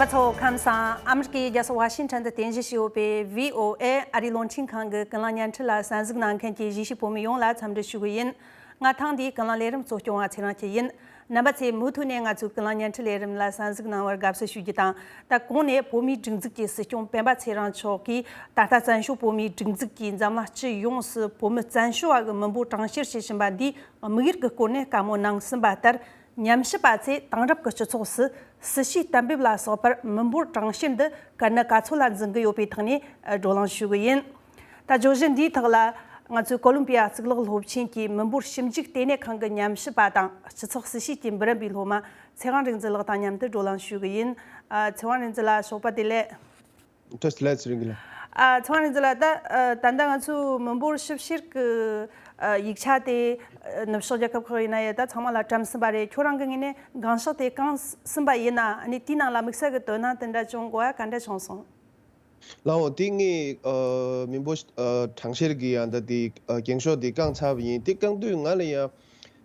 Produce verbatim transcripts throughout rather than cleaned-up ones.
ཚོ་ཁམས་བཟང་། ཨ་མི་རི་ཀའི་རྒྱལ་ས་ཝ་ཤིང་ཊོན་དུ་རྟེན་གཞི་བྱས་ཡོད་པའི་བྷི་ཨོ་ཨེ་ཨ་རིའི་རླུང་འཕྲིན་ཁང་གི་ཀུན་གླེང་བརྙན་འཕྲིན་ལ་གསན་གཟིགས་གནང་མཁན་གྱི་གཞིས་བྱེས་བོད་མི་ཡོངས་ལ་འཚམས་འདྲི་ཞུ་གི་ཡིན། ང་ཐེངས་འདིའི་ཀུན་གླེང་ལས་རིམ་གཙོ་སྐྱོང་བ་ཚེ་རིང་སྐྱིད་ཡིན། རྣམ་པ་ཚོས་མུ་མཐུད་ནས་ང་ཚོའི་ཀུན་གླེང་བརྙན་འཕྲིན་ལས་རིམ་ལ་གསན་གཟིགས་གནང་བར་དགའ་བསུ་ཞུ་རྒྱུ་དང་། ད་གོང་ནས་བོད་མིའི་སྒྲིག་འཛུགས་ཀྱི་སྲིད་སྐྱོང་སྤེན་པ་ཚེ་རིང་མཆོག་གིས་ད་ལྟ་བཙན་བྱོལ་བོད་མིའི་སྒྲིག་འཛུགས་ཀྱིས་འཛམ་གླིང་སྤྱི་ཡོངས་སུ་བོད་མི་བཙན་བྱོལ་བ་གི་མི་འབོར་གྲངས་བཤེར་བྱེད་བཞིན་པ་འདིའི་དམིགས་ཡུལ་གྱི་སྐོར་ནས་བཀའ་མོལ་གནང་ཟིན་པ་ལྟར། ཉམས་ཞིབ་པ་ཚོས་དེང་རབས་ཀྱི་སྤྱི་ཚོགས་སུ་སྲིད་བྱུས་གཏན་འབེབས་ལ་སོགས་པར་མི་འབོར་གྲངས་བཤེར་འདི་ག་ནི་ག་ཚོད་ལ་འཛིན་གྱི་ཡོད་པའི་ཐོག་ནས་བགྲོ་གླེང་ཞུ་གི་ཡིན། ད་བརྗོད་གཞི་འདིའི་ཐོག་ལ་ང་ཚོའི་ཀོ་ལོམ་པི་ཡ་གཙུག་ལག་སློབ་ཆེན་གྱི་མི་འབོར་ཞིབ་འཇུག་ལྟེ་གནས་ཁང་གི་ཉམས་ཞིབ་པ་དང་སྤྱི་ཚོགས་སྲིད་བྱུས་ཀྱི་འབུམ་རམས་པའི་སློབ་མ་ཚེ་དབང་རིག་འཛིན་ལགས་དང་མཉམ་དུ་བགྲོ་གླེང་ཞུ་གི་ཡིན། ཨ། ཚེ་དབང་རིག་འཛིན་ལགས་ཞོགས་པ་བདེ་ལེགས། ཐུགས་རྗེ་ཆེ་རིང་གི་ལ། ཨ། ཚེ་དབང་རིག་འཛིན་ལགས། ད་ཨ། ད་ལྟ་ང་ཚོའི་མི་འབོར་ཞིབ་བཤེར་གྱི་ཨ། ཡིག་ཆ་དེ་ཨ། ནུབ་ཕྱོགས་རྒྱལ་ཁབ་ཁག་ཡིན་ན་ཡང་ད་ཚང་མ་ལ་བཀྲམ་ཟིན་པ་རེད། ཁྱོད་རང་གི་ངོས་ནས་འགངས་ཤོག་དེ་བཀང་ཟིན་པ་ཡིན་ན། ཨ་ནི་དེའི་ནང་ལ་དམིགས་བསལ་གྱི་དོ་སྣང་དེ་འདྲ་བྱུང་དགོས་པ་ག་འདྲ་བྱུང་སོང་། ལགས་འོང་། དེ་ངས་ཨ། མི་འབོར་ཨ། གྲངས་བཤེར་གྱི་ཡང་ད་དེ་ཨ། འགེངས་ཤོག་དེ་བཀང་ཚར་བ་ཡིན། དེ་བཀང་དུས་ང་ལ་ཡང་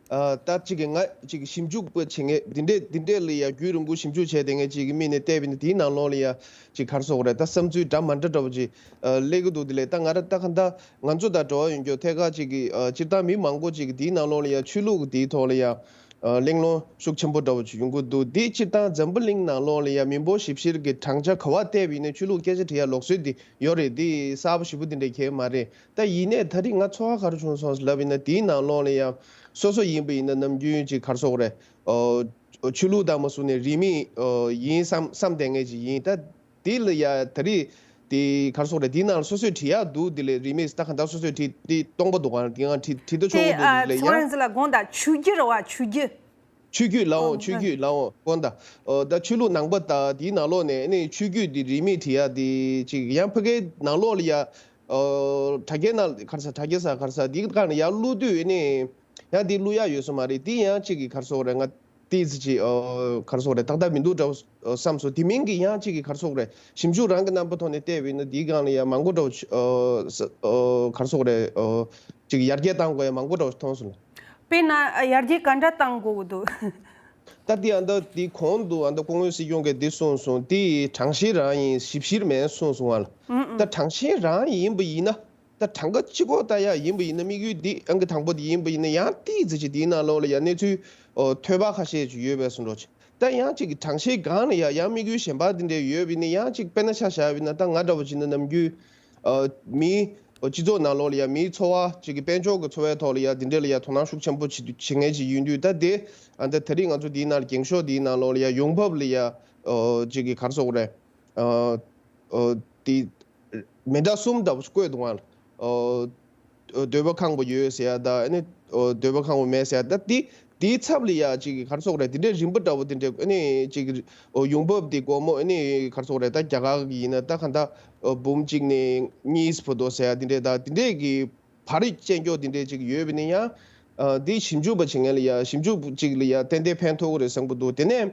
ཨ། ད་ཅིག་གི་ང་ཅིག་གི་ཞིབ་འཇུག་པ་བྱེད་མཁན་འདི་འདྲས་འདི་འདྲས་ལ་ཡང་རྒྱུན་རིང་པོ་ཞིབ་འཇུག་བྱས་བསྡད་མཁན་ཅིག་གི་མི་ནས་བལྟས་པ་ཡིན་ན། དེའི་ནང་ལོགས་ལ་ཡང་ཅིག་ག་རེ་ཟེར་དགོས་རེད། ད་བསམ་ཚུལ་འདྲ་མི་འདྲ་འདྲ་པོ་ཅིག་ཨ། སླེབས་ཀྱི་འདུག་དེ་ལས་ད་ང་རང་ད་ག་ད་ང་ཚོ་དང་འབྲེལ་བ་ཡོད་མཁན་ཐད་ཀར་ཅིག་གི་ཨ། སྤྱིར་བཏང་མི་མང་པོ་ཅིག་གིས་དེའི་ནང་ལོགས་ལ་ཡང་ཆོས་ལུགས་ཀྱི་དེའི་ཐོག་ལ་ཡང་ཨ། གླེང་སློང་ཤུགས་ཆེན་པོ་འདྲ་པོ་ཅིག་ཡོང་གི་འདུག་དེ་སྤྱིར་བཏང་འཛམ་བུ་གླིང་ནང་ལོགས་ལ་ཡང་མི་འབོར་ཞིབ་བཤེར་གྱི་གྲངས་ཆ་ག་པར་བལྟས་པ་ཡིན་ན་ཆོས་ལུགས་སྐད་ཆ་དྲི་ཡ་ལུགས་སྲོལ་དེ་ཡོད་རེད། དེ་གསར་པ་ཞེ་པོ་དེ་འདྲ་གང་ཡང་མ་རེད། ད་ཡིན་ནའི་ད་རེས་ང་ཚོར་བ་ག་རེ་བྱུང་སོང་ལབ་ཡིན་ན། དེའི་ནང་ལོགས་ལ་ཡང་སོ་སོ་ཡིན་པ་ཡིན་ན་ནམ་རྒྱུན་ཅིག་ག་རེ་ཟེར་དགོས་རེད། ཨོ། ཆོས་ལུགས་དང་མ་བཟུང་ནས་རིས་མེད་ཨོ། ཡིན་བསམ་བསམ་བསྡད་མཁན་ཅིག་ཡིན། ད་དེ་ལ་ཡ་ད་རེས་དེ་ག་རེ་ཟེར་དགོས་རེད། དེའི་ནང་ལ་སོ་སོས་བྲིས་ཡག་འདུག་དེ་ལས་རིས་མེད་ད་ག་ད་སོ་སོས་བྲིས་དེ་སྟོང་པ་འདུག་ག་དེ་ཡང་བྲིས་བྲིས་ད་ཆོག་གི་འདུག་དེ་ལས་ཡང་། ཚོར་རིང་ཟེར་ལ་དགོངས་དག་ཆོས་བརྒྱུད་རེད་བ། ཆོས་བརྒྱུད། ཆོས་བརྒྱུད་ལགས་འོང་། ཆོས་བརྒྱུད་ལགས་འོང་། དགོངས་དག་ཨོ། ད་ཆོས་ལུགས་ནང་པ་དང་དེའི་ནང་ལོགས་ནས་ཨ་ནི་ཆོས་བརྒྱུད་དེ་རིས་མེད་བྲིས་ཡག་དེ་ཅིག་ཡང་ཕ་གིའི་ནང་ལོགས་ལ་ཡ། ཨོ། དྲ་རྒྱའི་ནང་ག་རེ་ཟ་དྲ་རྒྱ་ཟ་ག་རེ་ཟ་དེའི་སྒང་ལ་ཡར་བླུགས་དུས་ཨ་ནི་ཡང་དེ་བླུགས་ཡག་ཡོད་ས་མ་རེད། དེ་ཡང་གཅིག་གིས་ག་རེ་ཟེར་དགོས་རེད། ང་ཏོག་ཙམ་ཅིག་ཨོ། ག་རེ་ཟེར་དགོས་རེད། ཏག་ཏག་མི་འདུག་འདྲ་བོ་བསམ་སོང་། དེ་མིན་གྱི་ཡང་གཅིག་གིས་ག་རེ་ཟེར་དགོས་རེད། ཞིབ་འཇུག་རང་གི་རྣམ་པ་ཐོག་ནས་བལྟས་པ་ཡིན་ན་དེའི་སྒང་ལ་ཡང་མང་པོ་འདྲ་བོ་ཨོ། ག་རེ་ཟེར་དགོས་རེད། ཨོ། ཅིག་ཡར་རྒྱས་བཏང་དགོས་ཡག་མང་པོ་འདྲ་བོ་མཐོང་སོང་། དཔེར་ན་ཡར་རྒྱས་ག་འདྲ་བཏང་དགོས་ཀྱི་འདུག་ད་དེ་ཨ་ད་དེ་གོང་དུ་ཨ་ད་སྐུ་ངོ་སྲིད་སྐྱོང་གིས་འདི་གསུངས་སོང་། དེ་གྲངས་བཤེར་རང་ཡིན། ཞིབ་བཤེར་མིན་གསུངས་སོང་བ་ལ། ཨུ་ཨུ། ད་གྲངས་བཤེར་རང་ཡིན་པ་ཡིན་ན། ད་གྲངས་ཀ་གཅིག་པོ་ལྟ་ཡག་ཡིན་པ་ཡིན་ན། དམིགས་ཡུལ་འདི་ཨང་ཀི་དང་པོ་དེ་ཡིན་པ་ཡིན་ན། ཡང་ཏོག་ཙམ་ཅིག་དེའི་ནང་ལོགས་ལ་ཡང་གནས་ཚུལ་ཨོ། ཐོལ་པ་ཁ་ཤས་ཅིག་ཡོད་པའི་བཟོ་འདྲ་ཅིག་ད་ཡང་གཅིག་གི་གྲངས་བཤེར་སྒང་ལ་ཡང་ཡང་དམིགས་ཡུལ་གཞན་པ་དེ་འདྲ་ཡོད་པ་ཡིན་ན། ཡང་གཅིག་དཔེར་ན་ཆ་བཞག་པ་ཡིན་ན། ད་ང་འདྲ་བོ་བྱས་ན་ནམ་རྒྱུན་ཨོ། མིའི་ཨོ། སྤྱི་ཚོགས་ནང་ལོགས་ལ་ཡང་མིའི་འཚོ་བ་ཅིག་གི་དཔལ་འབྱོར་གྱི་འཚོ་བའི་ཐོག་ལ་ཡང་དེ་འདྲ་ལ་ཡང་དོ་སྣང་ཤུགས་ཆེན་པོ་བྱེད་བྱེད་མཁན་ཅིག་ཡིན་དུས། ད་དེ་ཨ་ད་ད་རེས་ང་ཚོ་དེའི་ནང་ལ་འགེངས་ཤོག་དེའི་ནང་ལོགས་ལ་ཡང་ཡོང་འབབ་ལ་ཡང་ཨོ། ཅིག་གི་ག་རེ་ཟེར་དགོས་རེད། ཨོ། ཨོ། དེ་མི་འདྲ་གསུམ་ལྟ་བུ་བཀོད་འདུག་ག་ཨོ། ཨོ། འདོད་པ་ཁེངས་པོ་ཡོད་ཟེར་ཡ་དང་། ཨ་ནི་ཨོ། འདོད་པ་ཁེངས་པོ་མེད་ཟེར་ཡ། ད་དེ་དེའི་ཚབ་ལ་ཡ་ཅིག་གི་ག་རེ་ཟེར་དགོས་རེད། དེ་འདྲའི་རིམ་པ་འདྲ་བོ་དེ་འདྲའི་ཨ་ནི་ཅིག་གི་ཨོ། ཡོང་འབབ་དེ་སྒོར་མོ་ཨ་ནི་ག་རེ་ཟེར་དགོས་རེད། ད་རྒྱ་གར་གི་ཡིན་ན་ད་ག་ད་ཨོ། འབུམ་གཅིག་ནས་གཉིས་བར་དུ་ཟེར་ཡ་དེ་འདྲའི། ད་དེ་འདྲའི་གི་བར་རིས་དཔྱད་འཇོག་དེ་འདྲའི་ཅིག་ཡོད་པ་ཡིན་ན་ཡང་། ཨ། དེ་ཞིབ་འཇུག་པ་བྱེད་མཁན་ལ་ཡ་ཞིབ་འཇུག་ཅིག་ལ་ཡ་ཏན་ཏན་ཕན་ཐོགས་ཀྱི་རེད་བསམ་གྱི་འདུག་དེ་ནས་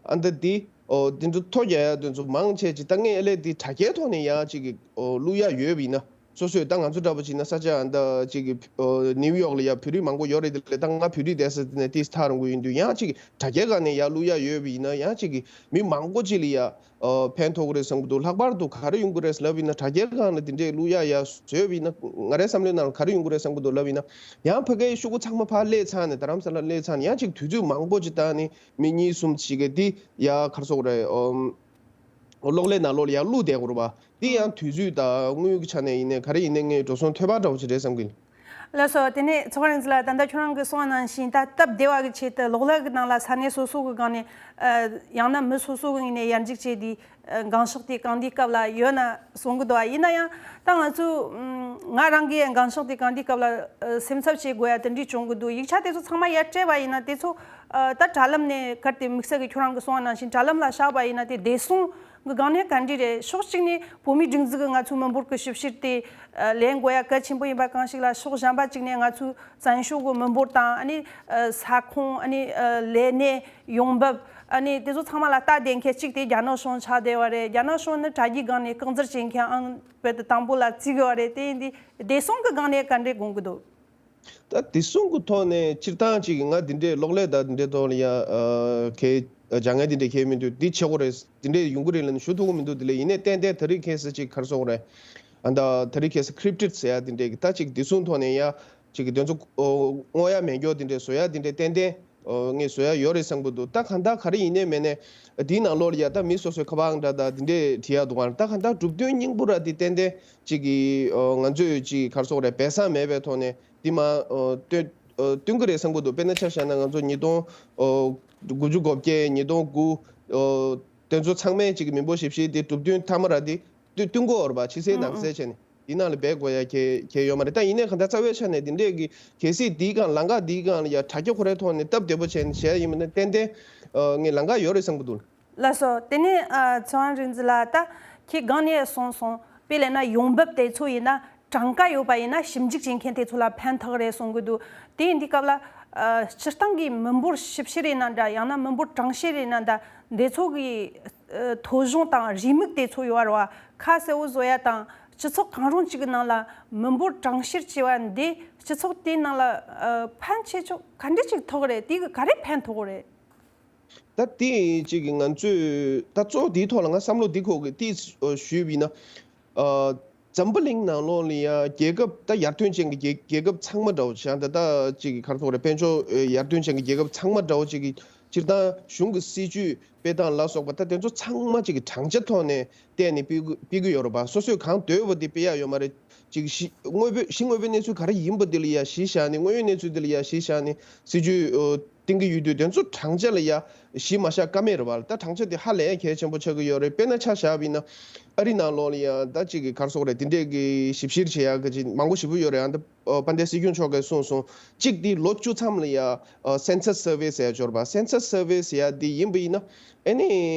ཨ་ད་དེ་ཨོ། དེ་ཚོ་ཐོ་རྒྱག་ཡ་དེ་ཚོ་མང་ཆེ་ཅིག་ད་ངས་ཨ་ལས་དེ་དྲ་རྒྱའི་ཐོག་ནས་ཡང་ཅིག་གི་ཨོ། བླུགས་ཡ་ཡོད་པ་ཡིན་ན། སོ་སོས་ད་ང་ཚོ་འདྲ་པོ་བྱས་ན་ས་ཆ་ཨ་ད་ཅིག་གི་ཨོ། ནིའུ་ཡོག་ལ་ཡ་བོད་རིགས་མང་པོ་ཡོད་རེད། དེ་ལས་ད་ང་བོད་རིགས་བསྡད་ས་དེ་ནས་ཏོག་ཙམ་ཐག་རིང་པོ་ཡིན་དུས། ཡང་ཅིག་གི་དྲ་རྒྱའི་སྒང་ནས་ཡ་བླུགས་ཡ་ཡོད་པ་ཡིན་ན། ཡང་ཅིག་གི་མི་མང་པོ་ཅིག་ལ་ཡ། ཨ། ཕན་ཐོགས་ཀྱི་རེད་བསམ་གྱི་འདུག་ལྷག་པར་དུ་ག་རེ་ཡོང་གི་རེད་ལབ་ཡིན་ན། དྲ་རྒྱའི་སྒང་ལ་དེ་འདྲས་བླུགས་ཡ་ཡ་བཟོས་པ་ཡིན་ན། ང་རའི་བསམ་བློའི་ནང་ལ་ག་རེ་ཡོང་གི་རེད་བསམ་གྱི་འདུག་ལབ་ཡིན་ན། ཡང་ཕ་གིའི་ཤོག་གུ་ཚང་མ་ཕར་སླེབས་ཚར་ནས། རྡ་རམ་ས་ལ་སླེབས་ཚར་ནས། ཡང་ཅིག་དུས་ཚོད་མང་པོ་ཅིག་བཏང་ནས་མི་གཉིས་གསུམ་ཞིག་གིས་དེ་ཡ་ག་རེ་ཟེར་དགོས་རེད། ཨོ། གློག་ཀླད་ནང་ལོགས་ལ་ཡ་བླུགས་བསྡད་དགོས་རེད་པ། དེ་ཡང་དུས་ཚོད་དང་དངུལ་གྱི་ཆ་ནས་ཡིན་ནའི་ག་རེ་ཡིན་ནའི་ངས་འགྲོ་སོང་ཐོལ་པ་འདྲ་བོ་ཅིག་རེད་བསམ་གྱི། ལགས་སོ། དེ་ནས་ཚོགས་རིང་ལགས། ད་ལྟ་ཁྱོད་རང་གིས་གསུངས་པ་ནང་བཞིན། ད་སྟབས་བདེ་བ་གི་ཆེད་དུ་གློག་ཀླད་ཀྱི་ནང་ལ་ས་གནས་སོ་སོ་གི་སྒང་ནས། ཨ། ཡང་ན་མི་སོ་སོ་གི་ངོས་ནས་ཡར་འཇུག་བྱས་དུས། ཨ། འགངས་ཤོག་དེ་བཀང་དུས་སྐབས་ལ་ཡོད་ན་གསུང་གི་འདུག་ཨ། ཡིན་ན་ཡང་ད་ང་ཚོ། ཨ། ང་རང་གིས་འགངས་ཤོག་དེ་བཀང་དུས་སྐབས་ལ། ཨ། སེམས་འཚབ་བྱེད་དགོས་ཡ་དེ་འདྲས་བྱུང་གི་འདུག་ཡིག་ཆ་དེ་ཚོ་ཚང་མ་ཡར་སྤྲད་པ་ཡིན་ན། དེ་ཚོ། ཨ། ད་དྲ་ལམ་ནས་གལ་ཏེ་དམིགས་བསལ་གྱི་ཁྱོད་རང་གིས་གསུངས་པ་ནང་བཞིན་དྲ་ལམ་ལ་བཞག་པ་ཡིན་ན། དེ་བདེ་སྲུང་གི་སྒང་ནས་ག་འདྲ་རེད། ཕྱོགས་གཅིག་ནས་བོད་མིའི་སྒྲིག་འཛུགས་ཀྱིས་ང་ཚོའི་མི་འབོར་གྱི་ཞིབ་བཤེར་དེ། ཨ། ལེན་དགོས་ཡ་གལ་ཆེན་པོ་ཡིན་པ་གང་ཞིག་ལ། ཕྱོགས་གཞན་པ་གཅིག་ནས་ང་ཚོའི་བཙན་བྱོལ་གྱི་མི་འབོར་དང་། ཨ་ནི། ཨ། ས་ཁོངས། ཨ་ནི། ཨ། ལས་གནས། ཡོང་འབབ། ཨ་ནི་དེ་ཚོ་ཚང་མ་ལ་ལྟ་བསྡད་མཁན་གཅིག་དེ་རྒྱ་ནག་གཞུང་ཆགས་བསྡད་པ་རེད། རྒྱ་ནག་གཞུང་ནི་དྲ་རྒྱའི་སྒང་ནས་རྐང་འཛུལ་བྱེད་མཁན་ཨང་དཔེ་དང་པོ་ལ་བརྩི་གི་བ་རེད། དེ་ཡིན་དུས་བདེ་སྲུང་གི་སྒང་ནས་ག་འདྲ་དགོངས་ཀྱི་འདུག་ད་བདེ་སྲུང་གི་ཐོག་ནས་སྤྱིར་བཏང་ཅིག་ང་འདི་འདྲའི་གློག་ཀླད་དང་འདི་འདྲའི་ཐོག་ལ་ཡ། ཨ། གལ་ སྦྱང་མཁན་དེ་འདྲས་ཁྱེད་མི་འདུག་འདི་བྱེད་དགོས་རེད། དེ་འདྲས་ཡོང་གི་རེད་ལབ་ནས་ཞུ་ཐུབ་ཀྱི་མི་འདུག་དེ་ལས་ཡིན་ནའི་ཏན་ཏན་དེ་རིང་ཁ་སང་ཅིག་ག་རེ་ཟེར་དགོས་རེད། ཨ་ད་དེ་རིང་ཁ་སང་ཁི་རིབ་ཊིཌ་ཟེར་ཡ་དེ་འདྲས་ཀྱི་ད་ཅིག་དེ་ཚོའི་ཐོག་ནས་ཡ་ཅིག་གི་དེ་ཚོ་བསྔོག་ཡ་མེད་མཁན་དེ་འདྲས་བཟོ་ཡ་དེ་འདྲས་ཏན་ཏན་ངས་བཟོ་ཡ་ཡོད་རེད་བསམ་གྱི་འདུག་ད་གང་ལྟར་ག་རེ་ཡིན་ནའི་མིན་ནའི་དེའི་ནང་ལོགས་ལ་ཡ་ད་མི་སོ་སོའི་ཁ་པར་འདྲ་ད་དེ་འདྲས་བྲིས་ཡ་འདུག་ག་ད་གང་ལྟར་གྲུབ་དོན་སྙིང་པོ་ར་དེ་ཏན་ཏན་ཅིག་གི་ང་ཚོས་ཅིག་ག་རེ་ཟེར་དགོས་རེད། སྦས་གསང་མེད་པའི་ཐོག་ནས་འདི་མ་སྟོན་སྟོན་གྱི་རེད་བསམ་གྱི་འདུག་དཔེར་ན་ཆ་བཞག་ན་ང་ཚོ་ཉིས་སྟོང་དགུ་བཅུ་གོ་བརྒྱད་ཉིས་སྟོང་དགུ་དེ་ཚོ་ཚང་མས་ཅིག་མི་འབོར་ཞིབ་བཤེར་དེ་གྲུབ་དོན་མཐའ་མ་ར་དེ་སྟོན་སྟོན་དགོས་རེད་པ། ཕྱི་གསལ་ནང་གསལ་བྱས་ནས་འདི་ནང་ལ་སྦས་དགོས་ཡ་གལ་གལ་ཡོད་མ་རེད། ད་ཡིན་ནའི་གང་ལྟར་རྩ་བའི་ཆ་ནས་འདི་འདྲས་ཀྱི་གལ་སྲིད་འདིའི་སྒང་ལམ་ཁ་འདིའི་སྒང་ལ་ཡ་དྲ་རྒྱ་ཁོ་རའི་ཐོག་ནས་སྟབས་བདེ་པོ་བྱས་ནས་བྱས་ཡིན་མིན་ན་ཏན་ཏན་ངས་ལམ་ཁ་ཡོད་རེད་བསམ་གྱི་འདུག་ལགས་སོ། དེ་ནས་ཨ་ཚེ་དབང་རིག་འཛིན་ལགས། ད་ཁྱེད་སྒང་ནས་གསུངས་སོང་། དཔེ་ལབ་ན་ཡོང་འབབ་དེ་ཚོ་ཡིན་ན་གྲངས་ཀ་ཡོད་པ་ཡིན་ན་ཞིབ་འཇུག་བྱེད་མཁན་དེ་ཚོ་ལ་ཕན་ཐོགས་རེད་གསུང་གི་འདུག་དེ་ཡིན་དུས་སྐབས་ལ་ཨ་སྤྱིར་བཏང་གི་མི་འབོར་ཞིབ་བཤེར་ཡིན་ན་འདྲ། ཡང་ན་མི་འབོར་གྲངས་བཤེར་ཡིན་ན་འདྲ། འདི་ཚོ་གི་ཨ་ཐོ་གཞུང་དང་རེའུ་མིག་དེ་ཚོ་ཡོད་རེད་བ། ཁ་གསལ་བོ་བཟོ་ཡ་དང་སྤྱི་ཚོགས་གང་རུང་གཅིག་གི་ནང་ལ་མི་འབོར་གྲངས་བཤེར་བྱས་པ་འདི་སྤྱི་ཚོགས་དེའི་ནང་ལ་ཨ་ཕན་ཆེ་ཆོག་ག་འདྲ་ཅིག་ཐོགས་རེད། དེ་གི་ག་རེ་ཕན་ཐོགས་རེད། ད་དེ་ཅིག་གི་ང་ཚོས་ད་གཙོ་བོ་དེའི་ཐོག་ལ་ང་བསམ་བློ་འདི་འཁོར་གི་དེ་ཞུས་པ་ཡིན་ན། ཨ་འཛམ་བུ་གླིང་ནང་ལོགས་ལ་ཡ་རྒྱལ་ཁབ་ད་ཡར་ཐོན་ཅན་གྱི་རྒྱལ་རྒྱལ་ཁབ་ཚང་མ་འདྲ་བོ་བྱས་ད་ད་ཅིག་གི་ག་རེ་ཟེར་དགོས་རེད། དཔལ་འབྱོར་ཨ་ཡར་ཐོན་ཅན་གྱི་རྒྱལ་ཁབ་ཚང་མ་འདྲ་བོ་ཅིག་གི་སྤྱིར་བཏང་གཞུང་གི་སྲིད་ཇུས་སྤེལ་སྟངས་ལ་སོགས་པ་ད་དེ་ཚོ་ཚང་མ་ཅིག་གི་གྲངས་ཆ་ཐོག་ནས་བལྟས་ནས་སྤེལ་གི་སྤེལ་གི་ཡོད་རེད་པ། སོ་སོས་གང་འདོད་པ་དེ་སྤེལ་ཡ་ཡོད་མ་རེད། ཅིག་གཞི་དངོས་པོའི་གཞི་དངོས་པོའི་གནས་ཚུལ་ག་རེ་ཡིན་པ་དེ་ལ་ཡ་གཞི་བཞག་ནས། དངོས་ཡོད་གནས་ཚུལ་དེ་ལ་ཡ་གཞི་བཞག་ནས་སྲིད་ཇུས་ཨོ་བཏིང་གི་ཡོད་དུས་དེ་ཚོ་གྲངས་ཆ་ལ་ཡ་གཞི་མ་བཞག་ཀ་མེད་རེད་པ། ད་གྲངས་ཆ་དེ་ཧ་ལས་ཡ་གལ་ཆེན་པོ་ཆགས་ཀྱི་ཡོད་རེད། དཔེར་ན་ཆ་བཞག་པ་ཡིན་ན་ཨ་རི་ནང་ལོགས་ལ་ཡ་ད་ཅིག་གི་ག་རེ་ཟེར་དགོས་རེད། དེ་འདྲས་ཀྱི་ཞིབ་བཤེར་བྱེད་ཡ་གི་ཅིག་མང་པོ་ཞེ་པོ་ཡོད་རེད། ཨ་ད་ཨོ་དཔལ་ལྡན་སྲིད་སྐྱོང་མཆོག་གིས་གསུངས་སོང་། གཅིག་དེ་ལོ་བཅུ་མཚམས་ལ་ཡ་ཨོ་census survey ཟེར་ཡ་ཅིག་ཡོད་རེད་པ། census survey ཟེར་ཡ་དེ་ཡིན་པ་ཡིན་ན་ཨ་ནི་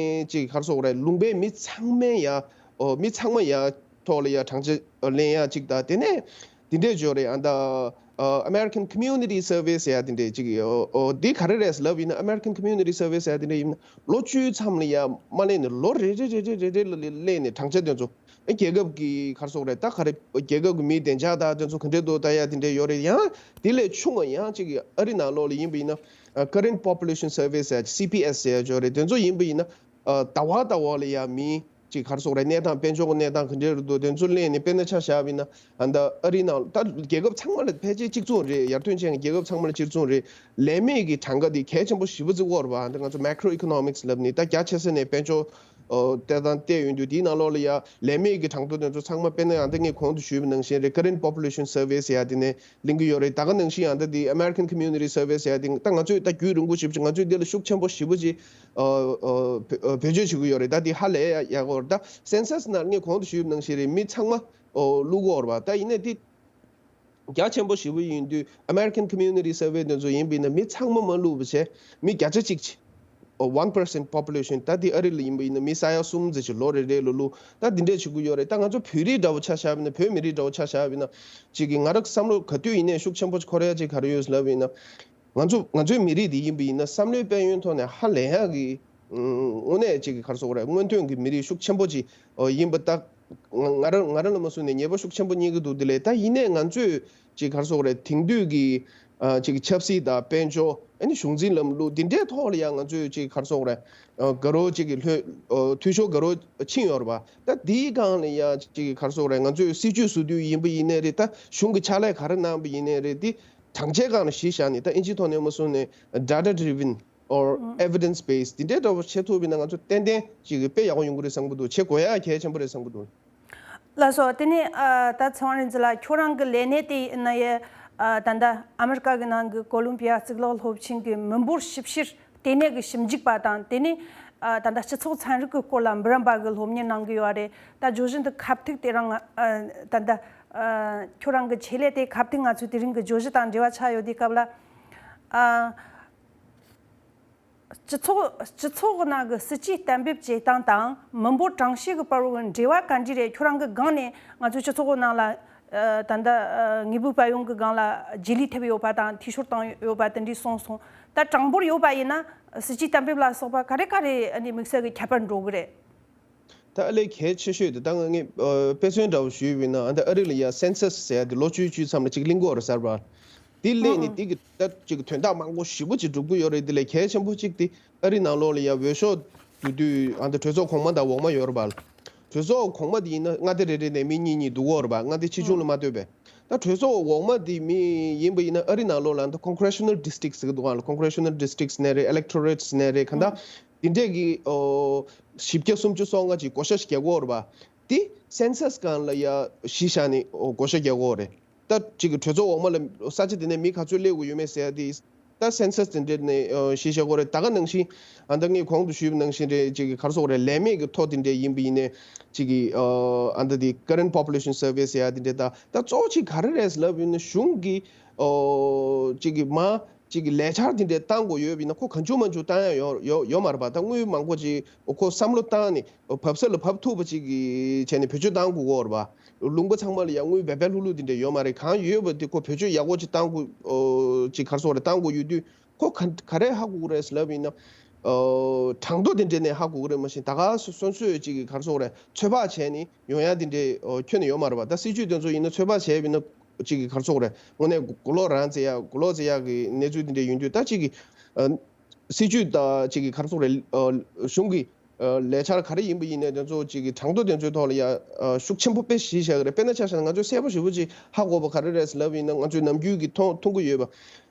ཅིག་ག་རེ་ཟེར་དགོས་རེད། ལུང་པའི་མི་ཚང་མའི་ཡ་ཨོ་མི་ཚང་མ་ཡ་ཐོག་ལ་ཡ་གྲངས་ཆ་ལེན་ཡ་གཅིག་དང་། དེ་ནས་དེ་འདྲས་ཅིག་ཡོད་རེད། ཨ་ད་ཨ་American Community Survey ཟེར་ཡ་དེ་འདྲས་ཅིག་ཡོད། ཨོ་འདི་ག་རེ་རེད་ལབ་ཡིན་ན་American Community Survey ཟེར་ཡ་དེ་འདྲས་ཡིན་ན་ལོ་བཅུའི་མཚམས་ལ་ཡ་མ་ལེན་ནས་ལོ་རེ་རེ་རེ་རེ་རེ་རེ་ལ་ལེན་ནས་གྲངས་ཆ་དེ་ཚོ་ཨ་རྒྱལ་ཁབ་ཀྱི་ག་རེ་ཟེར་དགོས་རེད། ད་ག་རེ་རྒྱལ་ཁབ་ཀྱི་མིའི་བདེ་འཇགས་དང་དེ་ཚོ་ག་འདྲས་འདུག་ལྟ་ཡ་དེ་འདྲས་ཡོད་རེད། ཡང་དེ་ལས་ཆུང་བ་ཡང་ཅིག་ཨ་རི་ནང་ལོགས་ལ་ཡིན་པ་ཡིན་ན་ཨ་Current Population Survey ཟེར་ཡ་ཅིག C P S ཟེར་ཡ་ཅིག་ཡོད་རེད། དེ་ཚོ་ཡིན་པ་ཡིན་ན། ཨ་ཟླ་བ་ཟླ་བ་ལ་ཡ་མི་ཅིག་ག་རེ་ཟེར་དགོས་རེད། གནས་སྟངས་དཔལ་འབྱོར་གྱི་གནས་སྟངས་ག་འདྲས་རེད་འདུག་དེ་ཚོ་གླེང་ནས། དཔེར་ན་ཆ་བཞག་པ་ཡིན་ན་ཨ་ད་ཨ་རི་ནང་ད་རྒྱལ་ཁབ་ཚང་མ་ལ་ཕལ་ཆེར་གཅིག་མཚུངས་རེད། ཡར་ཐོན་ཅན་གྱི་རྒྱལ་ཁབ་ཚང་མ་ལ་གཅིག་མཚུངས་རེད། ལས་མེད་ཀྱི་གྲངས་ཀ་དེ་གལ་ཆེན་པོ་ཞེ་པོ་ཅིག་ཡོད་རེད་པ། ཨ་ད་ང་ཚོ་Macroeconomics ལབ་ནས་ད་རྒྱ་ཆེ་ས་ནས་དཔལ་འབྱོར་ཨོ་ལྟ་སྟངས་བལྟས་ཡོང་དུས་དེའི་ནང་ལོགས་ལ་ཡ་ལས་མེད་ཀྱི་གྲངས་ཐོ་དེ་ཚོ་ཚང་མ། དཔེར་ན་ཨ་ད་ངས་གོང་དུ་ཞུས་པ་ནང་བཞིན་རེད། Current Population Survey ཟེར་ཡ་དེ་ནས་གླེང་གི་ཡོད་རེད། ད་ག་ནང་བཞིན་ཡང་ད་འདི་American Community Survey ཟེར་ཡ་དེ་ད་ང་ཚོས་ད་རྒྱུན་རིང་པོ་ཞིག་ང་ཚོས་འདི་ལ་ཤུགས་ཆེན་པོ་ཞེ་པོ་ཅིག་ཨ་ཨ་བེད་སྤྱོད་བྱེད་ཀྱི་ཡོད་རེད། ད་འདི་ཧ་ལས་ཡག་ཡོད་རེད། ད་census ནང་ངས་གོང་དུ་ཞུས་པ་ནང་བཞིན་རེད། མི་ཚང་མ་ཨོ་བླུག་གི་ཡོད་རེད་པ། ད་ཡིན་ནའི་འདི་རྒྱ་ཆེན་པོ་ཞེ་པོ་ཡིན་དུས་American Community Survey དེ་ཚོ་ཡིན་པ་ཡིན་ན་མི་ཚང་མ་མ་བླུག་པ་བྱས། མི་བརྒྱ་ཆ་གཅིག་ཅིག་ཨོ་one percent population ད་འདི་ཨ་རི་ལ་ཡིན་པ་ཡིན་ན་མི་ས་ཡ་གསུམ་ཙམ་ཅིག་ལོ་རེ་རེ་ལ་བླུག་ད་འདི་འདྲས་བྱེད་ཀྱི་ཡོད་རེད། ད་ང་ཚོ་བོད་རིགས་འདྲ་བོ་ཆ་བཞག་པ་ཡིན་ན། བོད་མི་རིགས་འདྲ་བོ་ཆ་བཞག་པ་ཡིན་ན་ཅིག་གི་ང་རང་བསམ་བློ་ག་དུས་ཡིན་ནའི་ཤུགས་ཆེན་པོ་འཁོར་ཡ་ཅིག་ག་རེ་ཡོད་ལབ་ཡིན་ན། ང་ཚོ་ང་ཚོའི་མི་རིགས་འདི་ཡིན་པ་ཡིན་ན་བསམ་བློའི་དཔལ་ཡོན་ཐོག་ནས་ཧ་ལས་ཡག་གི་དངོས་གནས་ཅིག་གི་ག་རེ་ཟེར་དགོས་རེད། སྔོན་ཐོན་གྱི་མི་རིགས་ཤུགས་ཆེན་པོ་ཅིག་ཡིན་པ་ད་ང་རང་ང་རང་ལ་མ་སོང་ནས་ཉེས་པ་ཤུགས་ཆེན་པོ་རྙེད་ཀྱི་འདུག་དེ་ལས་ད་ཡིན་ནའི་ང་ཚོས་ཅིག་ག་རེ་ཟེར་དགོས་རེད། དེང་དུས་ཀྱི་ཨ་ཅིག་ཆབ་སྲིད་དང་དཔལ་འབྱོར། ཨ་ནི་གཞུང་འཛིན་ལམ་ལུགས་འདི་འདྲའི་ཐོག་ལ་ཡང་ང་ཚོས་ཅིག་ག་རེ་ཟེར་དགོས་རེད། ཨ་དགའ་རབ་ཅིག་གི་ལྷོད་ཨ་འཐུས་ཤོར་དགའ་རབ་ཕྱིན་ཡོད་རེད་པ། ད་འདིའི་སྒང་ལ་ཡང་ཅིག་ག་རེ་ཟེར་དགོས་རེད། ང་ཚོས་སྲིད་ཇུས་བཟོ་དུས་ཡིན་པ་ཡིན་ནའི་རེད། ད་གཞུང་གི་ཕྱག་ལས་ག་རེ་གནང་པ་ཡིན་ནའི་རེད། འདི་གྲངས་ཆའི་སྒང་ལ་གཞི་བཞག་ནས། ད་ཨིན་ཇིའི་ཐོག་ནས་མ་སོང་ནས་data driven or evidence based འདི་འདྲའི་འདྲ་བོ་བྱེད་ཐུབ་པ་ཡིན་ན་ང་ཚོ་ཏན་ཏན་ཅིག་དཔེ་ཡག་པོ་ཡོང་གི་རེད་བསམ་གྱི་འདུག་བྱེད་དགོས་ཡ་གལ་ཆེན་པོ་རེད་བསམ་གྱི་འདུག་ལགས་སོ། དེ་ནས་ཨ་ད་ཚེ་དབང་རིག་འཛིན་ལགས། ཁྱོད་རང་གི་ལས་གནས་དེ་ཡིན་ན་ཡང་ཨ་ད་ལྟ་ཨ་མེ་རི་ཀ་གི་ནང་གི་ཀོ་ལོམ་བི་ཡ་གཙུག་ལག་སློབ་ཆེན་གྱི་མི་འབོར་ཞིབ་བཤེར་ལྟེ་གནས་ཀྱི་ཞིབ་འཇུག་པ་དང་། དེ་ནས་ཨ་ད་ལྟ་སྤྱི་ཚོགས་ཚན་རིག་གི་སྐོར་ལ་འབུམ་རམས་པ་གི་སློབ་གཉེར་གནང་གི་ཡོད་རེད། ད་བརྗོད་གཞི་འདི་ཁ་ཐུག་དེ་རང་ཨ་ད་ལྟ་ཨ་ཁྱོད་རང་གི་ཆེད་ལས་དེ་ཁ་ཐུག་ང་ཚོའི་དེ་རིང་གི་བརྗོད་གཞི་དང་འབྲེལ་བ་ཆགས་ཡོད་དུས་སྐབས་ལ་ཨ། སྤྱི་ཚོགས་སྤྱི་ཚོགས་ནང་གི་སྲིད་ཇུས་གཏན་འབེབས་བྱེད་སྟངས་དང་མི་འབོར་གྲངས་བཤེར་གྱི་བར་བར་འབྲེལ་བ་ག་འདྲ་རེད། ཁྱོད་རང་གི་སྒང་ནས་ང་ཚོའི་སྤྱི་ཚོགས་ནང་ལ་ཨ་ད་ལྟ་ཨ་དངོས་པོའི་དཔལ་ཡོན་གྱི་སྒང་ལ་རྗེས་ལུས་ཐེབས་ཡོད་པ་དང་འཐུས་ཤོར་བཏང་ཡོད་པ་དེ་འདྲ་གསུངས་སོང་། ད་གྲངས་འབོར་ཡོད་པ་ཡིན་ན་སྲིད་ཇུས་གཏན་འབེབས་ལ་སོགས་པ་ག་རེ་ག་རེ་ཨ་ནི་དམིགས་བསལ་གྱི་ཁྱད་པར་འགྲོ་གི་རེད། ད་ཨ་ལས་གལ་ཆེ་ཤོས་དེ་ད་ང་ངས་ཨ་དཔེ་མཚོན་འདྲ་བོ་ཞུས་པ་ཡིན་ན། ཨ་ད་ཨ་རི་ལ་ཡ་census ཟེར་ཡ་དེ་ལོ་བཅུ་བཅུའི་མཚམས་ལ་གཅིག་གླེང་གི་ཡོད་རེད་གསར་པ། དེ་སླེབས་ནས་དེ་གི་ད་ཅིག་དོན་དག་མང་པོ་ཞེ་པོ་ཅིག་སྒྲུབ་ཀྱི་ཡོད་རེད། དེ་ལས་གལ་ཆེན་པོ་གཅིག་དེ་ཨ་རི་ནང་ལོགས་ལ་ཡ་འོས་ཤོག་བསྡུ་དུས་ཨ་ད་གྲོས་ཚོགས་གོང་མ་དང་འོག་མ་ཡོད་རེད་པ། གྲོས་ཚོགས་གོང་མ་དེ་ཡིན་ན་མངའ་སྡེ་རེ་རེ་ནས་མི་གཉིས་གཉིས་འདུག་གོ་རེད་པ། མངའ་སྡེ་ཆེ་ཆུང་ལ་མ་ལྟོས་པས། ད་གྲོས་ཚོགས་འོག་མ་དེ་མི་ཡིན་པ་ཡིན་ན་ཨ་རི་ནང་ལོགས་ལ་ད་congressional districts་ཟེར་གི་འདུག་ག congressional districts་ནས་རེད། electorates་ནས་རེད། ག་ད་དེ་འདྲས་ཀྱི་ཨོ་བཞི་བརྒྱ་སུམ་ཅུ་སོ་ལྔ་ཅིག་བགོ་བཤའ་ཞིག་རྒྱག་གི་ཡོད་རེད་པ། དེ་census་སྒང་ལ་ཡ་གཞི་བཞག་ནས་ཨོ་བགོ་བཤའ་རྒྱག་གི་ཡོད་རེད། ད་ཅིག་གི་གྲོས་ཚོགས་འོག་མ་ལ་ས་ཆ་དེ་ནས་མི་ག་ཚོད་སླེབས་དགོས་ཡོད་མེད་ཟེར་ཡ་དེ་ད་census་དེ་འདྲས་ནས་ཨ་གཞི་བཞག་གི་རེད། ད་ག་ནང་བཞིན་ཨ་ད་ངས་གོང་དུ་ཞུས་པ་ནང་བཞིན་རེད། ཅིག་གི་ག་རེ་ཟེར་དགོས་རེད། ལས་མེད་ཀྱི་ཐོ་དེ་འདྲས་ཡིན་པ་ཡིན་ནའི་ཅིག་གི་ཨ་ད་དེ་current population survey་ཟེར་ཡ་དེ་འདྲས། ད་ད་གཙོ་བོ་ཅིག་ག་རེ་རེད་ལབ་ཡིན་ན་གཞུང་གི་ཨོ་ཅིག་གི་མ་ཅིག་གི་ལས་འཆར་དེ་འདྲས་བཏང་དགོས་ཡོད་པ་ཡིན་ན་ཁོ་གང་བྱུང་མང་བྱུང་བཏང་ཡ་ཡོད་ཡོད་ཡོད་མ་རེད་པ། ད་དངུལ་མང་པོ་ཅིག་ཁོ་བསམ་བློ་བཏང་ནས་བབས་ས་ལ་བབས་ཐུབ་པ་ཅིག་གི་བྱས་ནས་བེད་སྤྱོད་བཏང་དགོས་ཀྱི་ཡོད་རེད་པ། ལུང་པ་ཚང་མ་ལ་ཡང་དངུལ་སྦལ་སྦལ་ལྷུག་ལྷུག་དེ་འདྲ་ཡོད་མ་རེད། གང་ཡོད་པ་དེ་ཁོ་བེད་སྤྱོད་ཡག་པོ་ཅིག་བཏང་དགོས། ཨོ་ཅིག་ག་རེ་ཟེར་དགོས་རེད། བཏང་དགོས་ཡོད་དུས་ཁོ་ག་ག་རེ་ཧ་གོ་གི་རེད་ལབ་ཡིན་ན། ཨོ་གྲངས་ཐོ་དེ་འདྲ་ནས་ཧ་གོ་གི་རེད། མ་གཞི་ད་ག་སོ་སོ་སོས་ཅིག་ག་རེ་ཟེར་དགོས་རེད། ཚོད་དཔག་བྱས་ནས་ཡོང་ཡ་དེ་འདྲ་ཨོ་ཁྱོན་ནས་ཡོད་མ་རེད་པ། ད་སྲིད་ཇུས་དེ་ཚོ་ཡིན་ན་ཚོད་དཔག་བྱས་པ་ཡིན་ན་ཅིག་ག་རེ་ཟེར་དགོས་རེད། དངོས་གནས་གོ་ལོག་རང་བཙལ་ཡ་གོ་ལོག་བཙལ་ཡ་གི་གནས་ཚུལ་དེ་འདྲ་ཡིན་དུས་ད་ཅིག་གི་ཨ་སྲིད་ཇུས་ད་ཅིག་གི་ག་རེ་ཟེར་དགོས་རེད། ཨོ་གཞུང་གི་ཨ་ལས་འཆར་ག་རེ་ཡིན་པ་ཡིན་ནའི་དེ་ཚོ་ཅིག་གི་གྲངས་ཐོ་དེ་ཚོའི་ཐོག་ལ་ཡ་ཨ་ཤུགས་ཆེན་པོ་དཔེ་གཞི་བཞག་གི་རེད། དཔེར་ན་ཆ་བཞག་ན་ང་ཚོས་གསལ་པོ་ཞེ་པོ་ཅིག་ཧ་གོ་བ་ག་རེ་རེད་ལབ་ཡིན་ན། ང་ཚོས་ནམ་རྒྱུན་གྱི་མཐོང་མཐོང་གི་ཡོད་པ།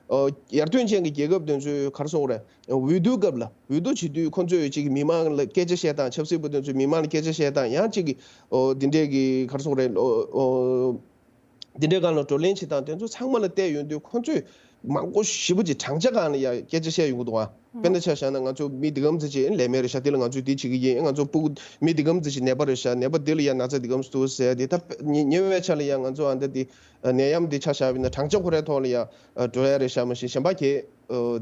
ཨ་ཡར་ཐོན་ཅན་གྱི་རྒྱལ་ཁབ་དེ་ཚོའི་ག་རེ་ཟེར་དགོས་རེད། འོས་བསྡུ་སྐབས་ལ་འོས་བསྡུ་བྱེད་དུས་ཁོ་ཚོས་ཅིག་གི་མི་མང་ལ་སྐད་ཆ་བཤད་སྟངས། ཆབ་སྲིད་པ་དེ་ཚོས་མི་མང་ལ་སྐད་ཆ་བཤད་སྟངས། ཡང་ཅིག་གི་ཨོ་འདི་འདྲས་ཀྱི་ག་རེ་ཟེར་དགོས་རེད། ཨོ་ཨོ། འདི་འདྲའི་སྒང་ལ་བགྲོ་གླེང་བྱེད་སྟངས་དེ་ཚོ་ཚང་མ་ལ་བལྟས་ཡོང་དུས་ཁོང་ཚོས་མང་པོ་ཞེ་པོ་ཅིག་བགྲང་བྱ་སྒང་ལ་ཡ་སྐད་ཆ་བཤད་ཡོང་གི་འདུག་ཨ། དཔེར་ན་ཆ་བཞག་ན་ང་ཚོ་མི་འདི་གམ་ཙམ་ཅིག་ལས་མེད་རེད་ཤག་འདི་ལ་ང་ཚོས་འདི་བྱེད་ཀྱི་ཡིན། ང་ཚོ་སྤུ་གུ་མི་འདི་གམ་ཙམ་ཅིག་ནད་པ་རེད་ཤག་ནད་པ་འདི་ལ་ཡ་ན་ཚ་འདི་གམ་ཙམ་འདུག་ཟེར་ཏེ། ད་ཉེ་ཉེ་བའི་ཆ་ལ་ཡ་ང་ཚོ་ཨ་འདི་འདི་ནད་ཡམས་འདི་ཆ་བཞག་པ་ཡིན་ན་བགྲང་བྱ་ཁོ་རའི་ཐོག་ལ་ཡ་འགྲོ་ཡ་རེད་ཤག་མ་གཞི་གཞན་པ་གས་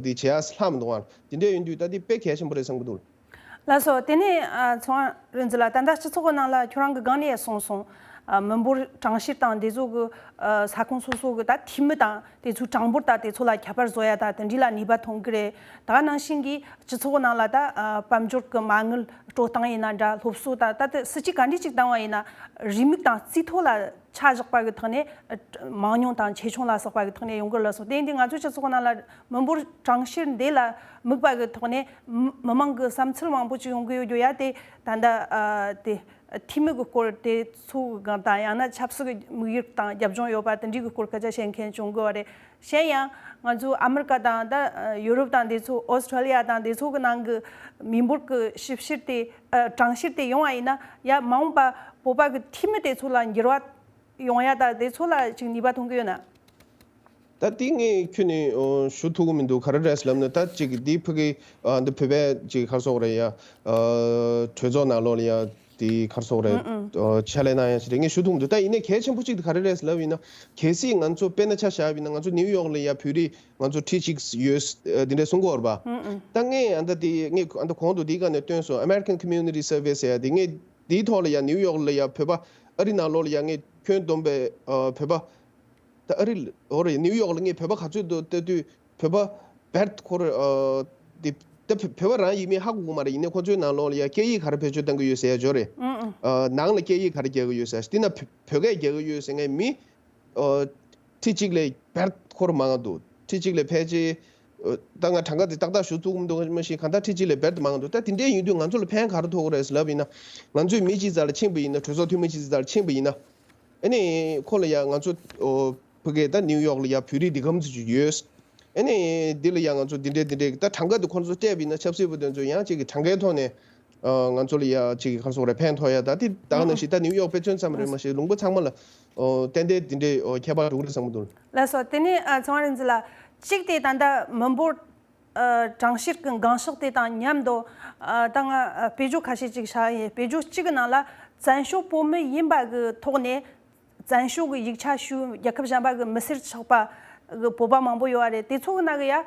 འདི་བྱེད་ཡ་ལྷག་མི་འདུག་ཨ། འདི་འདྲ་ཡིན་དུས་ད་འདི་དཔེ་གལ་ཆེན་པོ་རེད་བསམ་གྱི་འདུག་ལགས་སོ། དེ་ནས་ཨ་ཚོང་རིན་འཛིན་ལགས། ད་ལྟ་སྤྱི་ཚོགས་ཀྱི་ནང་ལ་ཁྱོད་རང་གིས་སྒང་ནས་གསུངས་སོང་། ཨ་མི་འབོར་གྲངས་བཤེར་དང་དེ་ཚོ་གི་ཨ་ས་ཁོངས་སོ་སོ་གི་ད་འཐུས་མི་དང་དེ་ཚོའི་གྲངས་འབོར་དང་དེ་ཚོ་ལ་ཁྱད་པར་བཟོ་ཡ་ད་དེ་འདྲ་ལ་ནུས་པ་ཐོན་གི་རེད། ད་ག་ནང་བཞིན་གྱི་སྤྱི་ཚོགས་ཀྱི་ནང་ལ་ད་ཨ་དཔལ་འབྱོར་གྱི་མ་དངུལ་སྤྲོད་སྟངས་ཡིན་ན་འདྲ། སློབ་གསོ་ད་ད་དེ་སྲིད་ཇུས་ག་འདྲ་ཅིག་བཏང་བ་ཡིན་ན་རེའུ་མིག་དང་རྩིས་ཐོ་ལ་ཆ་བཞག་པ་གི་ཐོག་ནས་མང་ཉུང་དང་ཆེ་ཆུང་ལ་སོགས་པ་གི་ཐོག་ནས་ཡོང་གི་ལགས་སོ། དེ་འདི་ང་ཚོའི་སྤྱི་ཚོགས་ནང་ལ་མི་འབོར་གྲངས་བཤེར་འདི་ལ་དམིགས་པ་གི་ཐོག་ནས་མི་མི་མང་གི་བསམ་ཚུལ་མང་པོ་ཅིག་ཡོང་གི་ཡོད་རྒྱུ་ཡ་དེ་ད་ལྟ་ཨ་དེ་འཐུས་མི་གི་སྐོར་དེ་ཚོ་གི་སྒང་དང་ཡང་ན་ཆབ་སྲིད་ཀྱི་དམིགས་ཡུལ་དང་རྒྱབ་ལྗོངས་ཡོད་པ་དེ་འདྲའི་གི་སྐོར་སྐད་ཆ་བཤད་མཁན་བྱུང་གི་ཡོད་རེད། གཞན་ཡང་ང་ཚོ་ཨ་མི་རི་ཀ་དང་ད་ཡུ་རོབ་དང་དེ་ཚོ་ཨོ་སི་ཁྲུ་ལི་ཡ་དང་དེ་ཚོ་གི་ནང་གི་མི་འབོར་གི་ཞིབ་བཤེར་དེ་ཨ་གྲངས་བཤེར་དེ་ཡོང་བ་ཡིན་ན་ཡ་མ་འོངས་པ་བོད་པ་གི་འཐུས་མི་དེ་ཚོ་ལ་འགྱུར་བ་ཡོང་ཡ་ད་དེ་ཚོ་ལ་ཅིག་ནུས་པ་ཐོན་གི་ཡོད་ན། ད་དེ་ངས་ཁྱོན་ནས་ཨོ་ཞུ་ཐུབ་ཀྱི་མི་འདུག་ག་རེ་རེད་ལབ་ན་ད་ཅིག་འདི་ཕ་གི་ཨ་འདི་བོད་པའི་ཅིག་ག་རེ་ཟེར་དགོས་རེད་ཡ། ཨ་གྲོས་ཚོགས་ནང་ལོགས་ལ་ཡ་དེ་ག་རེ་ཟེར་དགོས་རེད། ཨ་ཕྱག་ལས་གནང་ཡ་ཞིག་རེད། ངས་ཞུ་ཐུབ་མི་འདུག་ད་ཡིན་ནའི་གལ་ཆེན་པོ་གཅིག་དེ་ག་རེ་རེད་ལབ་ཡིན་ན། གལ་སྲིད་ང་ཚོ་དཔེར་ན་ཆ་བཞག་པ་ཡིན་ན་ང་ཚོ་ནིའུ་ཡོག་ལ་ཡ་བོད་རིགས་ང་ཚོ་ཁྲི་གཅིག་ཡོད་ཨ་འདི་འདྲ་གསུང་གི་ཡོད་རེད་པ། ད་ངས་ཨ་འདི་དེ་ངས་ཨ་འདི་གོང་དུ་འདིའི་སྒང་ནས་བཏོན་སོང་། American Community Survey ཟེར་ཡ་དེ། ངས་དེའི་ཐོག་ལ་ཡ་ནིའུ་ཡོག་ལ་ཡ་བོད་པ་ཨ་རི་ནང་ལོགས་ལ་ཡ་ངས་ཁྱོན་བསྡོམས་པའི་ཨ་བོད་པ། ད་ཨ་རི་ལ་འོ་རེད། ནིའུ་ཡོག་ལ་ངས་བོད་པ་ག་ཚོད་འདུག་ལྟ་དུས་བོད་པ་བེར་ཁོ་རེ་ཨ་དེ་ད་བོད་པ་རང་ཡིན་མིན་ཧ་གོ་གི་མ་རེད། ཡིན་ནའི་ཁོ་ཚོའི་ནང་ལོགས་ལ་ཡ་སྐད་ཡིག་ག་རེ་བེད་སྤྱོད་གཏང་གི་ཡོད་ཟེར་ཡ་ཅིག་ཡོད་རེད། ཨ་ནང་ལ་སྐད་ཡིག་ག་རེ་རྒྱག་གི་ཡོད་ཟེར། དེ་ན་བོད་སྐད་རྒྱག་གི་ཡོད་ཟེར་མཁན་མི་ཨ་ཁྲི་གཅིག་ལས་བེར་ཁོ་རེ་མང་ག་འདུག་ཁྲི་གཅིག་ལས་ཕལ་ཆེར་ཨ་ད་ང་གྲངས་ཀ་དེ་ཏག་ཏག་ཞུ་ཐུབ་ཀྱི་མི་འདུག་མ་གཞི་གང་ལྟར་ཁྲི་གཅིག་ལས་བེར་དུ་མང་ག་འདུག་ད་དེ་འདྲས་ཡིན་དུས་ང་ཚོ་ལ་ཕན་ག་རེ་ཐོགས་ཀྱི་རེད་ཟེར་ལབ་ཡིན་ན། ང་ཚོས་མི་གཅིག་རྩ་ལ་ཕྱིན་པ་ཡིན་ན། གྲོས་ཚོགས་འཐུས་མི་གཅིག་རྩ་ལ་ཕྱིན་པ་ཡིན་ན། ཨ་ནི་ཁོ་ལ་ཡ་ང་ཚོ་ཨོ་ཕ་གི་ད་ནིའུ་ཡོག་ལ་ཡ་བོད་རིགས་འདི་གམ་ཙམ་ཅིག་ཡོད། ཨ་ནི་འདི་ལ་ཡ་ང་ཚོ་འདི་འདྲས་འདི་འདྲས་ད་གྲངས་ཀ་འདི་ཁོ་ཚོ་སྤྲད་པ་ཡིན་ན་ཆབ་སྲིད་པ་དེ་ཚོ་ཡང་ཅིག་གི་གྲངས་ཀའི་ཐོག་ནས་ཨ་ང་ཚོ་ལ་ཡ་ཅིག་གི་ག་རེ་ཟེར་དགོས་རེད། ཕན་ཐོགས་ཡ། ད་དེ་ད་ག་ནང་བཞིན་ད་ནིའུ་ཡོག་དཔེ་མཚོན་ཙམ་རེད། མ་གཞི་ལུང་པ་ཚང་མ་ལ་ཨོ་ཏན་ཏན་འདི་འདྲས་ཨོ་ཁྱད་པར་འགྲོ་གི་རེད་བསམ་གི་འདུག་ལགས་སོ། དེ་ནས་ཨ་ཚོང་རིན་འཛིན་ལགས། གཅིག་དེ་ད་ལྟ་མི་འབོར་ཨ་གྲངས་བཤེར་གྱི་འགངས་ཤོག་དེ་དང་མཉམ་དུ་ཨ་ད་ང་ཨ་དཔེ་བརྗོད་ཁ་ཤས་ཅིག་བྱ་ཡིན། དཔེ་བརྗོད་གཅིག་གི་ནང་ལ་བཙན་བྱོལ་བོད་མི་ཡིན་པ་གི་ཐོག་ནས་བཙན་བྱོལ་གྱི་ཡིག་ཆ་ཞུ། རྒྱལ་ཁབ་གཞན་པ་གི་མི་སེར་ཆགས་པ་གི་བོད་པ་མང་པོ་ཡོད་རེད། དེ་ཚོ་གི་ནང་གི་ཡ་ཨ་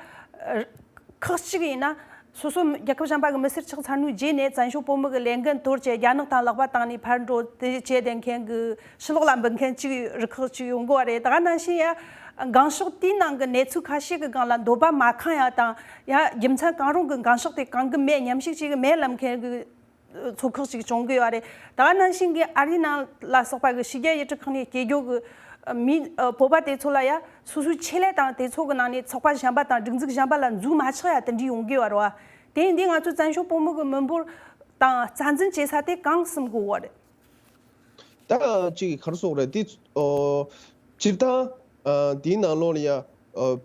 ཁག་ཅིག་ཡིན་ན་སོ་སོ་རྒྱལ་ཁབ་གཞན་པ་གི་མི་སེར་ཆགས་ཚར་ནོའི་རྗེས་ནས་བཙན་བྱོལ་བོད་མི་གི་ལས་འགན་དོར་བྱས་རྒྱ་ནག་དང་ལག་པ་བཏང་ནས་ཕར་འགྲོ་དེ་བྱས་བསྡད་མཁན་གི་ཕྱི་ལོགས་ལ་འབུད་མཁན་གཅིག་རུ་ཁག་ཅིག་ཡོང་གི་ཡོད་རེད། ད་ག་ནང་བཞིན་ཡ་འགངས་ཤོག་དེའི་ནང་གི་གནས་ཚུལ་ཁ་ཤས་ཀྱི་སྒང་ལ་འདོད་པ་མ་ཁེངས་ཡ་དང་ཡ་རྒྱུ་མཚན་གང་རུང་གི་འགངས་ཤོག་དེ་གང་གི་མེད་མཉམ་ཞུགས་བྱེད་གི་མེད་ལབ་མཁན་གྱི་ཚོགས་ཁག་ཅིག་བྱུང་གི་ཡོད་རེད། ད་ག་ནང་བཞིན་གྱི་ཨ་རིའི་ནང་ལ་སོགས་པ་གི་ཕྱི་རྒྱལ་ཡུལ་གྲུ་ཁག་ནས་སྐྱེས་རྒྱུ་གི་ མི་བོད་པ་དེ་ཚོ་ལ་ཡ་སོ་སོའི་ཆེད་ལས་དང་དེ་ཚོ་གི་ནང་ནས་ཚོགས་པ་གཞན་པ་དང་སྒྲིག་འཛུགས་གཞན་པ་ལ་འཛུལ་མ་ཆགས་ཡ་དེ་འདྲའི་ཡོང་གི་ཡོད་རེད་བ། དེ་ཡིན་དུས་ང་ཚོ་བཙན་བྱོལ་བོད་མི་གི་མི་འབོར་དང་རྩ་འཛིན་བྱེད་ས་དེ་གང་བསམ་གི་ཡོད་རེད། ད་ཅིག་ག་རེ་ཟེར་དགོས་རེད་དེ། ཨོ། སྤྱིར་བཏང་། ཨ། དེའི་ནང་ལོགས་ལ་ཡ། ཨོ།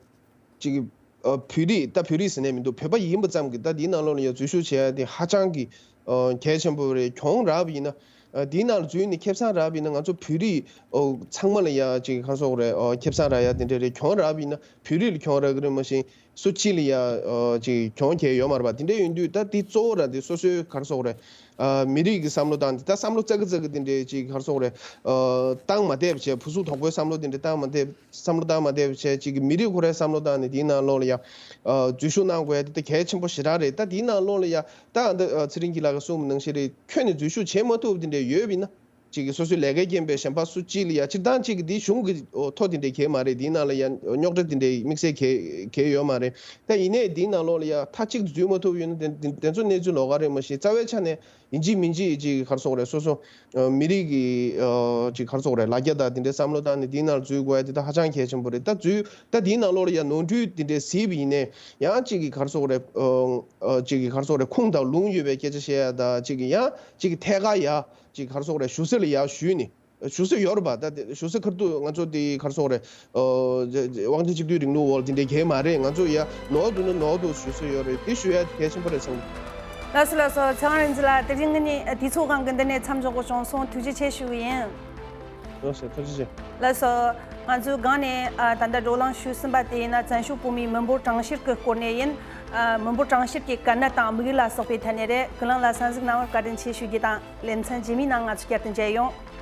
ཅིག་ཨ། བོད་རིགས་ད་བོད་རིགས་ཟེར་ནས་མི་འདུག་བོད་པ་ཡིན་པ་ཙམ་གྱིས་ད་དེའི་ནང་ལོགས་ལ་ཡ་འཛུལ་ཞུགས་བྱེད་ཡ་དེ་ཧ་ཅང་གི་ཨ། གལ་ཆེན་པོ་རེད། གྱོང་རག་པ་ཡིན་ན། ཨ། དེའི་ནང་ལ་འཛུལ་ནས་ཁེ་བཟང་རག་པ་ཡིན་ན་ང་ཚོ་བོད་རིགས་ཨོ། ཚང་མ་ལ་ཡ་ཅིག་ག་རེ་ཟེར་དགོས་རེད། ཨོ། ཁེ་བཟང་རག་ཡ་དེ་འདྲ་རེད། གྱོང་རག་པ་ཡིན་ན་བོད་རིགས་ལ་གྱོང་རག་གི་རེད། མ་གཞི་སུ་གཅིག་ལ་ཡ་ཨོ། ཅིག་གྱོང་གལ་ཡོད་མ་རེད་པ། དེ་འདྲ་ཡིན་དུས་ད་དེ་གཙོ་བོ་ར་དེ་སོ་སོའི་ག་རེ་ཟེར་དགོས་རེད། ཨ། མི་རིགས་ཀྱི་བསམ་བློ་བཏང་དེ་ད་བསམ་བློ་ཙག་གི་ཙག་གི་དེ་འདྲའི་ཅིག་ག་རེ་ཟེར་དགོས་རེད། ཨ། བཏང་མ་བསྡད་པ་བྱས། ཕུ་སུ་དོག་པོའི་བསམ་བློ་དེ་འདྲ་བཏང་མ་བསྡད། བསམ་བློ་བཏང་མ་བསྡད་པ་བྱས། ཅིག་གི་མི་རིགས་ཁོ་རའི་བསམ་བློ་བཏང་ནས་དེའི་ནང་ལོགས་ལ་ཡ། ཨ། འཛུལ་ཞུགས་གནང་དགོས་ཡ་དེ་ད་གལ་ཆེན་པོ་ཞེ་དྲག་རེད། ད་དེའི་ནང་ལོགས་ལ་ཡ་ད་ཨ། ད་ཨ། ཚེ་རིང་སྐྱིད་ལགས་ཀྱིས་གསུངས་པ་ནང་བཞིན་རེད། ཁྱོན་ནས་འཛུལ་ཞུགས་བྱེད་མ་ཐུབ་པ་དེ་འདྲ་ཡོད་པ་ཡིན་ན། ཅིག་གི་སོ་སོའི་ལས་ཀའི་རྐྱེན་པས་གཞན་པ་སུ་གཅིག་ལ་ཡ་སྤྱིར་བཏང་ཅིག་གི་འདི་གཞུང་གི་ཐོ་དེ་འདྲ་གང་ཡང་མ་རེད། དེའི་ནང་ལ་ཡ་རྙོག་དྲ་དེ་འདྲ་དམིགས་བསལ་གང་ཡང་ཡོད་མ་རེད། ད་ཡིན་ནའི་དེའི་ནང་ལོགས་ལ་ཡ་མཐའ་གཅིག་ཏུ་འཛུལ་མ་ཐུབ་ཡོད་ན་དེ་དེ་དེ་ཚོ་གནས་ཚུལ་ལོགས་ཀ་རེད། མ་གཞི་རྩ་བའི་ཆ་ནས་ཡིན་གཅིག་མིན་གཅིག་ག་རེ་ཟེར་དགོས་རེད། སོ་སོ་མི་རིགས་ཀྱི་ཅིག་ག་རེ་ཟེར་དགོས་རེད། ལ་རྒྱ་དང་དེ་འདྲའི་བསམ་བློ་བཏང་ནས་དེའི་ནང་འཛུལ་དགོས་ཡ་དེ་ད་ཧ་ཅང་གལ་ཆེན་པོ་རེད། ད་འཛུལ་ད་དེའི་ནང་ལོགས་ལ་ཡ་ནོར་འཁྲུལ་དེ་འདྲ་གཟིགས་པ་ཡིན་ནའི་ཡང་ཅིག་གི་ག་རེ་ཟེར་དགོས་རེད། ཅིག་གི་ག་རེ་ཟེར་དགོས་རེད། ཁུངས་དང་ལུང་ཡོད་པའི་སྐད་ཆ་བཤད་ཡ་དང་ཅིག་གི་ཡང་ཅིག་གི་ཐད་ཀར་ཡ། ཅིག་ག་རེ་ཟེར་དགོས་རེད། ཞུ་གསེར་ལ་ཡར་ཞུས་ནས། ཞུ་གསེར་ཡོད་རེད་པ། ད་དེ་ཞུ་གསེར་ཁ་ཐུག་ང་ཚོ་དེ་ག་རེ་ཟེར་དགོས་རེད། ཨོ། དབང་ཆ་གཅིག་སྡུད་རིང་ལུགས་འོག་དེ་འདྲའི་གང་ཡང་མ་རེད། ང་ཚོ་ཡ་ནོར་འདུག་ན་ནོར་འདུག་ཞུ་གསེར་ཡོད་རེད། དེ་ཞུ་ཡ་གལ་ཆེན་པོ་རེད་བསམ་གི། ལགས་སོ་ལགས་སོ། ཚེ་དབང་རིག་འཛིན་ལགས། དེ་རིང་ངེད་གཉིས་དུས་ཚོད་དབང་གིས་འདི་ནས་མཚམས་འཇོག་དགོས་བྱུང་སོང་། ཐུགས་རྗེ་ཆེ་ཞུ་གི་ཡིན། ལགས་སོ། ཐུགས་རྗེ་ཆེ། ལགས་སོ། ང་ཚོས་སྒང་ནས་ཨ། ད་ལྟ་བགྲོ་གླེང་ཞུས་ཟིན་པ་དེ་ཡིན་ན་བཙན་བྱོལ་བོད་མིའི་མི་འབོར་གྲངས་བཤེར་གྱི་སྐོར་ནས་ཡིན། ཨ། མི་འབོར་གྲངས་བཤེར་གྱི་དཀའ་གནད་དང་དམིགས་ཡུལ་ལ་སོགས་པའི་ཐད་ནས་རེད། ཀུན་གླེང་ལ་གསན་གཟིགས་གནང་བར་བཀའ་དྲིན་ཆེ་ཞུ་རྒྱུ་དང་། ལེ་ཚན་རྗེས་མའི་ནང་ང་ཚོ་བསྐྱར་དུ་མཇལ་ཡོང་།